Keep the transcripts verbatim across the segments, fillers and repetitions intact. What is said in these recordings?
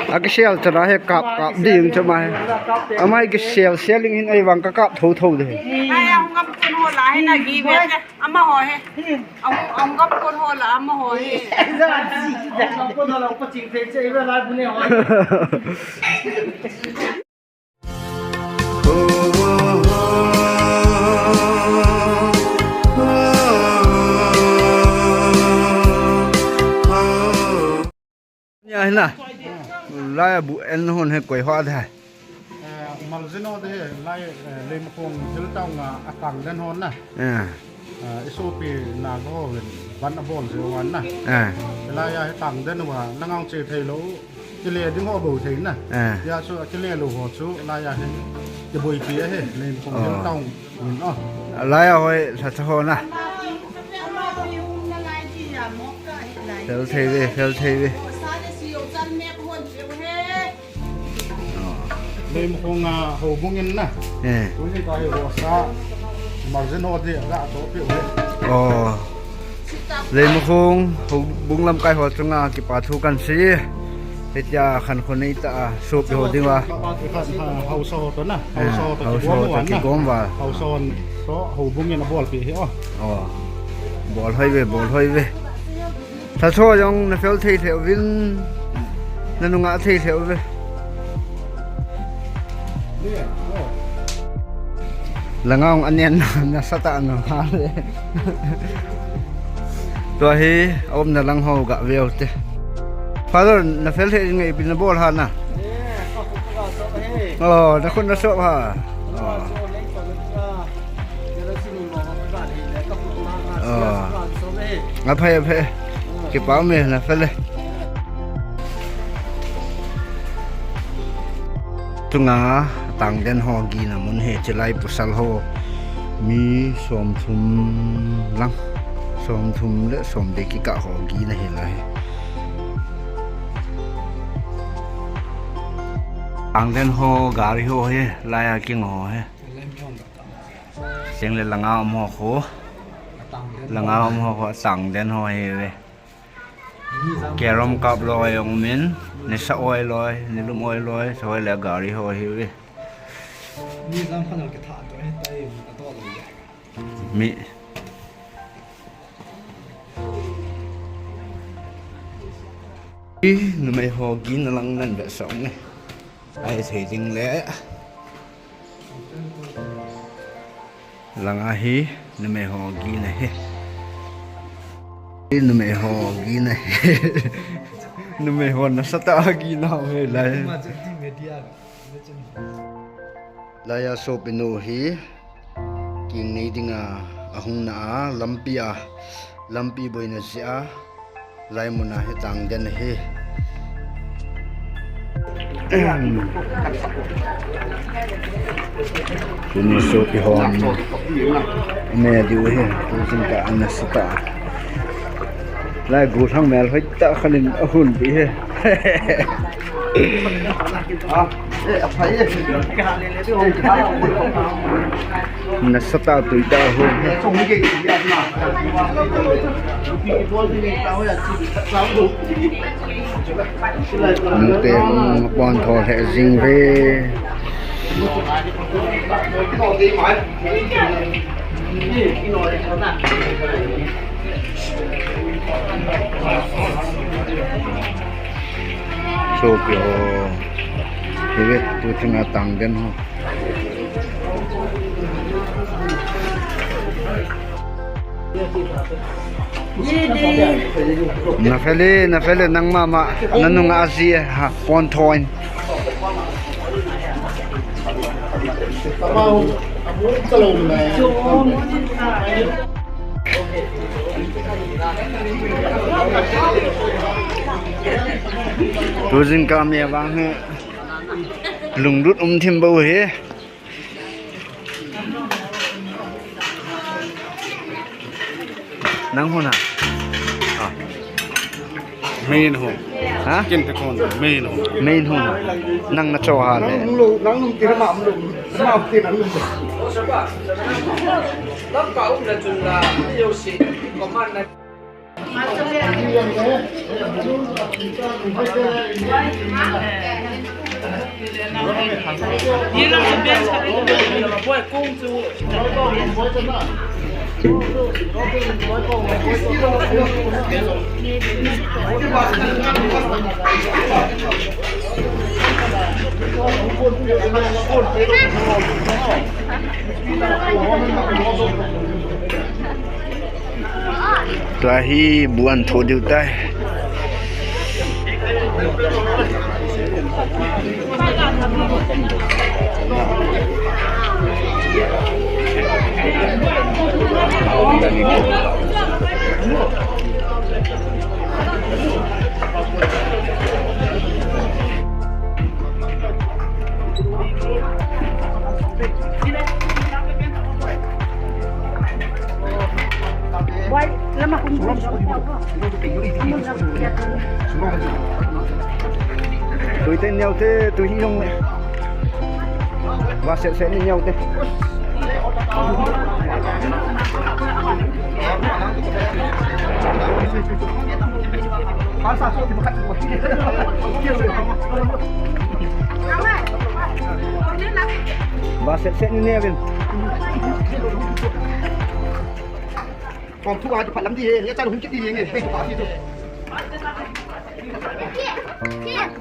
Akisel chana hi kap kap ding chu ma hi. Ama hi kisel seling hin ei vang ka kap tho tho de. Ai, ahung gam kun ho la hi na gi ve te. Ama ho he. Ahung, ahung gam kun ho la ama ho he. Ahung gam kun ho la pa ching thei che ve la bu ne ho. Nia hina. Lai bu en hon he koi ho de. Eh, Maljino de he, lai, eh, Leimakhong Hill Town a, atang den hon na. Eh. Eh, isopi na go ven, ban abol je wan na. Eh. Lai a he tang den wa, na ngang che thei lou. Kile ding ho bou thei na. Eh. Ya chu kile lou ho chu, lai a he. Kiboi pi a he, Leimakhong Hill Town. Min o. Lai a hoi, sa cha ho na. Fel thei ve, fel thei ve. Leimakhong a houbung in na. Eh. Tuni ka hi ho sa. Margin ho di la to pi ve. Oh. Leimakhong houbung lamkai ho chunga kipa thu kan sei. Hitia khankho nei ta a, sopi ho dinga. Hausa ho to na. Hausa ho to kigom val. Hausa ho to houbung in abolpi hi o. O. Bol hoi ve, bol hoi ve. Thacho jong na fel thei lheh uvin. Na nunga thei lheh uve. Langa ong anen na, nasatah na ha le. Tua hi, aumna lang ho ga ve u te. Father, na fel he nge ipi na bol ha na? Oh, na khut na sop ha. Oh. Oh. Aphai, aphai. Kipa me na fel e. Tunga tangden ho gina mun hi, chilai pasal ho mi somthum lang, somthum le somli kikah ho gina hi lai. Tangden ho gari ho hi, lai a king ho hi. Sing le langa um ho khu. Langa um ho khu tangden ho hi ve. Carrom kap loi jong um in, nisa oi loi, nilum oi loi, soi le gari ho hi ve. Mi. Numei ho gina lang nan ve song ne. Ai thei ding le. Langa hi numei ho gina hi. Numei ho gina hi. Numei ho nasatah a gina hi lai. Lai a sopinu hi. King nei dinga ahung na a, lampi a, lampi boina jeh a, lai mun a hi tangden hi. Tuni sopi hon me diu hi, tu jingkah a nasatah. Lai gu thang mel hoi tah khan in ahung bi hi. Nasatah tui tah ho. Nute hung pon tho lheh jing ve. Sopi ho. Hive, tu thina tangden ho. Na fel e, na fel e, nang mama, na nunga ji e, ha, pon tho in. Tu jingkah me vang hi lunglut um thim bou hi. Nang hon ha? Ah. Main hon. Ha? Kin te kon main hon. Main hon ha. Nang na cho ha le. Nang nung lo, nang nung ti ma nung. Ma ti nang nung. Lam pa um na chun la, yo si, command na. Tua hi bu an tho diu tai. Tui te neo te, tui hi jong. Vaset set ni neo te. Vaset set ni neo vin. Kom thu a chu phat lam di he, ni a chan hung kit di he nge, pe pa ti tu.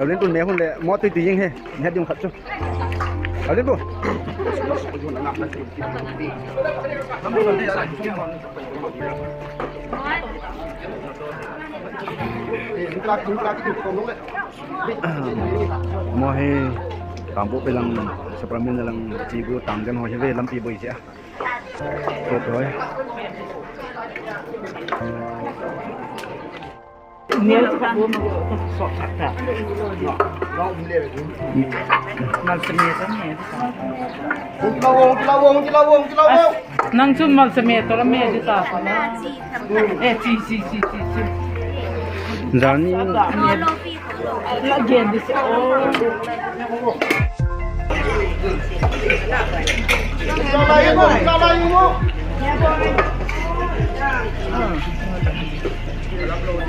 Alin tun me hun le, mo tui tui jing he, ni ha ding khat chu. Alin bu. Mo he, Kangpokpi lang, Sakramen lang, chi bu tang den ho hi ve lampi boi che. Oi, oi. Nang chun mal sa me to la me di ta pa na. Eh, chi, chi, chi, chi, chi. Jani.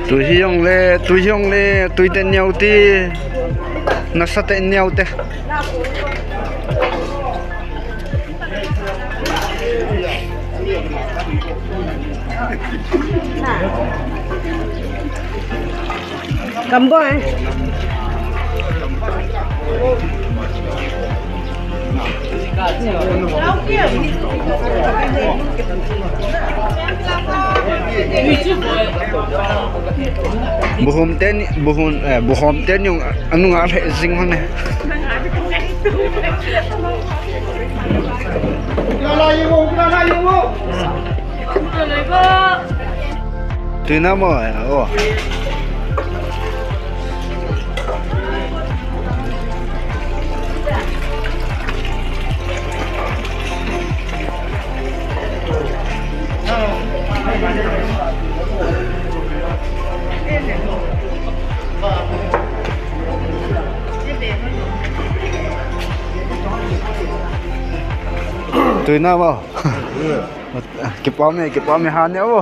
Tui hi jong le, tui hi jong le, tui te neo te, nasa te neo te. Kam bo, eh. Buhom teni, buhom, eh, buhom teni anung a le jing hon ne. Tui na mo, eh, o. Tui na mo. Kipah me, kipah me ha ne o.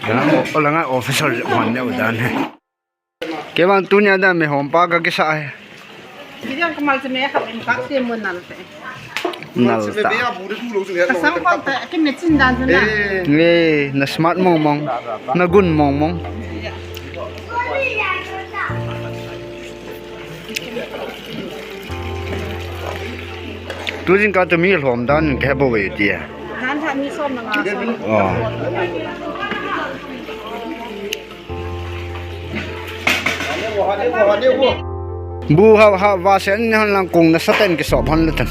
Langa, langa officer hon neo dan he. Kei vang tunia dan me hom pa ka kisa he. Video ka mal se me khat in khat te mo nal te. Nal ta. Ka sang kon te, ki me chin dan na. Eh, na smart mong mong. Na gun mong mong. Tu jingkah tu mi lhom dan ka he bou ve ti a. Dan tha mi som na nga som. Oh. Bu ha, ha, va sen ni hon lang kung na sa ten ki sop hon le ten.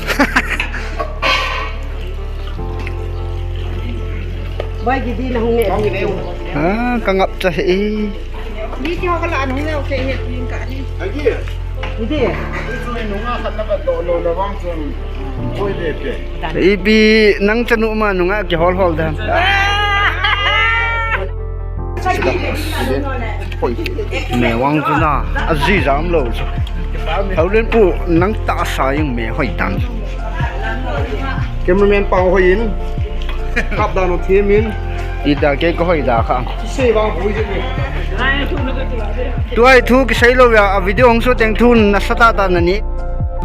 Bai ki di na hung ne. Ah, ka ngap cha he. Di ki ho ka la an hung ne o ke he ling ka ni. Ipi nang chanu ma nunga kihol hol dan. Me vang chu na, aji jam lou chu. Haulen pu nang tahsa jeng me hoi dan. Cameraman pao hoi in. Kap dan u thiam in. Ida kei ka hoi da kha. Sei vang pui je. Tua hi thu kisei lou ya, a video hung shoot teng thu nasa tah tah na nei.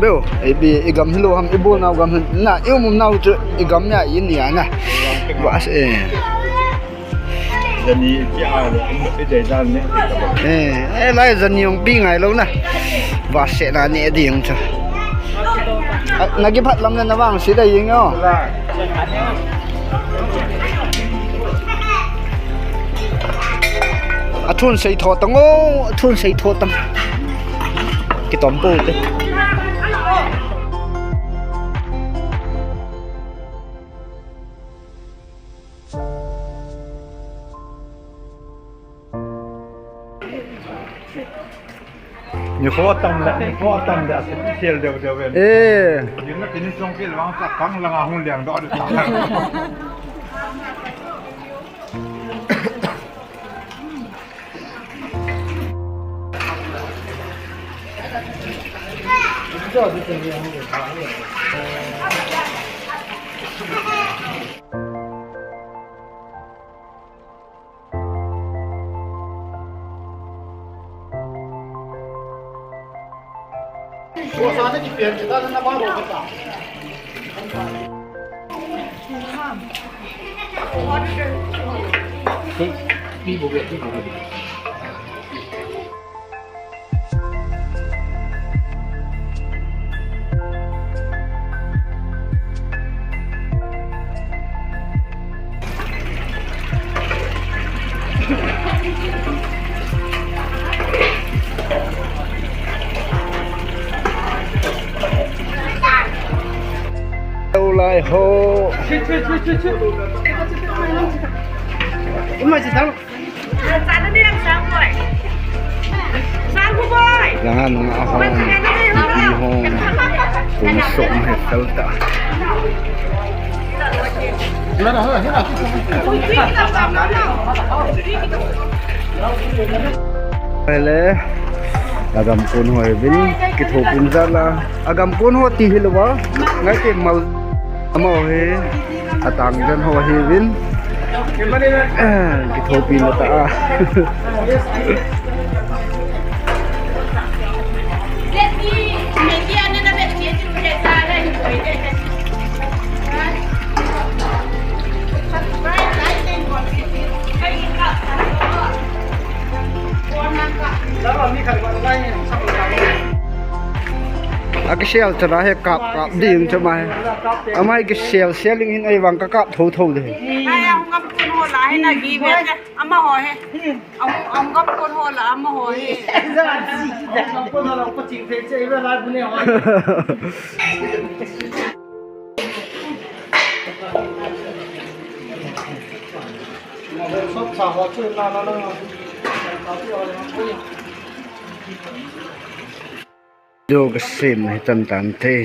Beu, ipi i gam hilou ham, i bol nau gam hin. Na, i um um nau chu i gam ya i ni ya na. Bas e. Jani pi a le, i dei dan ne. Eh, eh, lai jani ong pi ngai lou na. Vase na ne ding cha. Ah, na kiphat lam na na vang si da ying o. A thun sei tho tang o, a thun sei tho tang. Kitom po te. Ni kho tam le, ni kho tam le, a thil deu deu ven. Eh. Ni na tin song pil wang sa kang langa hung liang do de ta. Lai ho. Ima si tang. Langa nung a hong, pi hong, kum sok ma he fel ta. Hele, agam kon ho he vin, kithopin jat la, agam kon ho ti hilou va, ngai te mal, ama ho he. Atang jan ho hi vin. Eh, kithopi na ta a. Akisel chala he kap kap ding chu ma he. Ama hi kisel sel in ei vang ka kap tho tho de. Ai, ang gam kun ho la he na gi ve te. Ama ho he. Ang, ang gam kun ho la ama ho he. Ang gam kun ho la ko ching ve che ve la bu ne ho. Video kasem hi tan tan te.